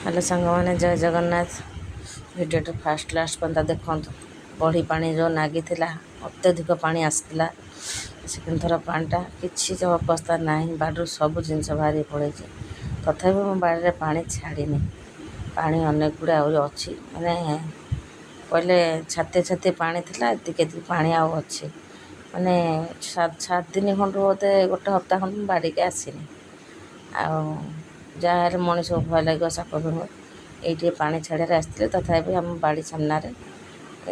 Hello ସାଙ୍ଗମାନେ, ଜୟ ଜଗନ୍ନାଥ। ଭିଡ଼ିଓଟି first last ପର୍ଯ୍ୟନ୍ତ ଦେଖନ୍ତୁ। ବଢ଼ି ପାଣି ଯେଉଁ ନାଗିଥିଲା, ଅତ୍ୟଧିକ ପାଣି ଆସିଥିଲା। ସେକେଣ୍ଡ ଥର ପାଣିଟା କିଛି ଅବସ୍ଥା ନାହିଁ, ବାଡ଼ିରୁ ସବୁ ଜିନିଷ ବାହାରି ପଳେଇଛି। ତଥାପି ମୋ ବାଡ଼ିରେ ପାଣି ଛାଡ଼ିନି, ପାଣି ଅନେକ ଗୁଡ଼ିଏ ଆହୁରି ଅଛି। ମାନେ କହିଲେ ଛାତିଏ ଛାତିଏ ପାଣି ଥିଲା, ଏତିକି ଏତିକି ପାଣି ଆଉ ଅଛି। ମାନେ 7 ଦିନ ଖଣ୍ଡୁ ବୋଧେ ଗୋଟେ ହପ୍ତା ଖଣ୍ଡେ ମୁଁ ବାଡ଼ିକି ଆସିନି। ଆଉ ଯାହାହେଲେ ମଣିଷକୁ ଭୟ ଲାଗିବ ସାପ ବେଙ୍ଗ। ଏଇଠି ପାଣି ଛାଡ଼ିବାରେ ଆସିଥିଲେ, ତଥାପି ଆମ ବାଡ଼ି ସାମ୍ନାରେ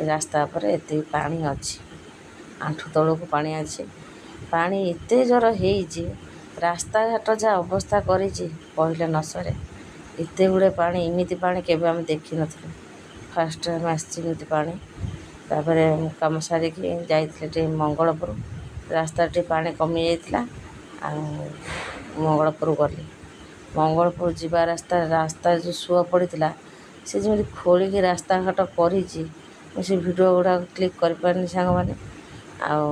ରାସ୍ତା ଉପରେ ଏତିକି ପାଣି ଅଛି, ଆଣ୍ଠୁ ତଳକୁ ପାଣି ଅଛି। ପାଣି ଏତେ ଜୋର ହେଇଛି, ରାସ୍ତାଘାଟ ଯାହା ଅବସ୍ଥା କରିଛି କହିଲେ ନ ସରେ। ଏତେ ଗୁଡ଼ିଏ ପାଣି, ଏମିତି ପାଣି କେବେ ଆମେ ଦେଖିନଥିଲୁ। ଫାଷ୍ଟ ଟାଇମ୍ ଆସିଛି ଏମିତି ପାଣି। ତାପରେ ମୁଁ କାମ ସାରିକି ଯାଇଥିଲି ଟିକେ ମଙ୍ଗଳପୁର, ରାସ୍ତାରେ ଟିକେ ପାଣି କମିଯାଇଥିଲା ଆଉ ମଙ୍ଗଳପୁର ଗଲି। ମଙ୍ଗଳପୁର ଯିବା ରାସ୍ତା, ରାସ୍ତାରେ ଯେଉଁ ସୁଅ ପଡ଼ିଥିଲା, ସେ ଯେମିତି ଖୋଳିକି ରାସ୍ତାଘାଟ କରିଛି, ମୁଁ ସେ ଭିଡ଼ିଓ ଗୁଡ଼ାକ କ୍ଲିକ୍ କରିପାରିନି ସାଙ୍ଗମାନେ। ଆଉ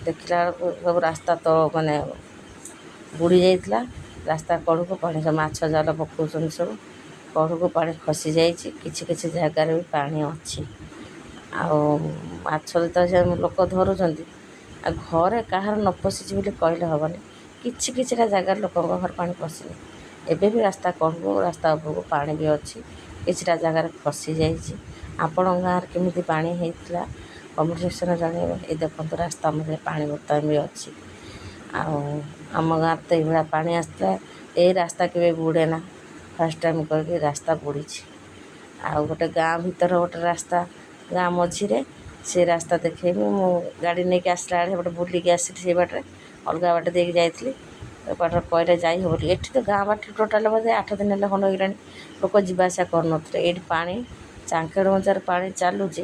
ଦେଖିଲା ବେଳକୁ ସବୁ ରାସ୍ତା ତଳ ମାନେ ବୁଡ଼ି ଯାଇଥିଲା। ରାସ୍ତା କଡ଼କୁ ପାଣି, ମାଛ ଜାଲ ପକାଉଛନ୍ତି ସବୁ, କଡ଼କୁ ପାଣି ଖସି ଯାଇଛି। କିଛି କିଛି ଜାଗାରେ ବି ପାଣି ଅଛି। ଆଉ ମାଛ ଯେତେବେଳେ ସେ ଲୋକ ଧରୁଛନ୍ତି, ଆଉ ଘରେ କାହାର ନ ପଶିଛି ବୋଲି କହିଲେ ହେବନି। କିଛି କିଛିଟା ଜାଗାରେ ଲୋକଙ୍କ ଘରେ ପାଣି ପଶିନି। ଏବେ ବି ରାସ୍ତା କଡ଼କୁ, ରାସ୍ତା ଉପରକୁ ପାଣି ବି ଅଛି, କିଛିଟା ଜାଗାରେ ଖସି ଯାଇଛି। ଆପଣଙ୍କ ଗାଁରେ କେମିତି ପାଣି ହେଇଥିଲା କମେଣ୍ଟ ସେକ୍ସନରେ ଜଣାଇବେ। ଏଇ ଦେଖନ୍ତୁ, ରାସ୍ତା ମଧ୍ୟରେ ପାଣି ବର୍ତ୍ତମାନ ବି ଅଛି। ଆଉ ଆମ ଗାଁରେ ତ ଏଇଭଳିଆ ପାଣି ଆସିଥିଲା। ଏଇ ରାସ୍ତା କେବେ ବୁଡ଼େ ନା, ଫାଷ୍ଟ ଟାଇମ୍ କରିକି ରାସ୍ତା ବୁଡ଼ିଛି। ଆଉ ଗୋଟେ ଗାଁ ଭିତର ଗୋଟେ ରାସ୍ତା, ଗାଁ ମଝିରେ ସେ ରାସ୍ତା ଦେଖେଇବି। ମୁଁ ଗାଡ଼ି ନେଇକି ଆସିଲା ବେଳେ ସେପଟେ ବୁଲିକି ଆସିଲି, ସେଇ ବାଟରେ ଅଲଗା ବାଟ ଦେଇକି ଯାଇଥିଲି। ଏ ବାଟରେ କହିଲେ ଯାଇ ହେବ। ଏଠି ତ ଗାଁ ବାଟ ଟୋଟାଲ୍ ବୋଧେ 8 ଦିନ ହେଲା ଖଣ୍ଡ ହେଇଗଲାଣି, ଲୋକ ଯିବା ଆସିବା କରୁନଥିଲେ। ଏଇଠି ପାଣି ଚାଙ୍କେଡ଼ ଉଞ୍ଚାରେ ପାଣି ଚାଲୁଛି,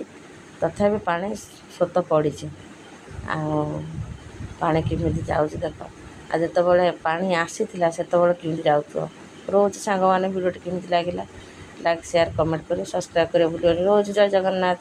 ତଥାପି ପାଣି ସ୍ରୋତ ପଡ଼ିଛି। ଆଉ ପାଣି କେମିତି ଯାଉଛି ଦେଖ, ଆଉ ଯେତେବେଳେ ପାଣି ଆସିଥିଲା ସେତେବେଳେ କେମିତି ଯାଉଥିବ। ରହୁଛି ସାଙ୍ଗମାନେ, ଭିଡ଼ିଓଟି କେମିତି ଲାଗିଲା ଲାଇକ୍, ସେୟାର, କମେଣ୍ଟ କରି ସବସ୍କ୍ରାଇବ୍ କରିବା ଭୁଲିବନି। ରହୁଛି, ଜୟ ଜଗନ୍ନାଥ।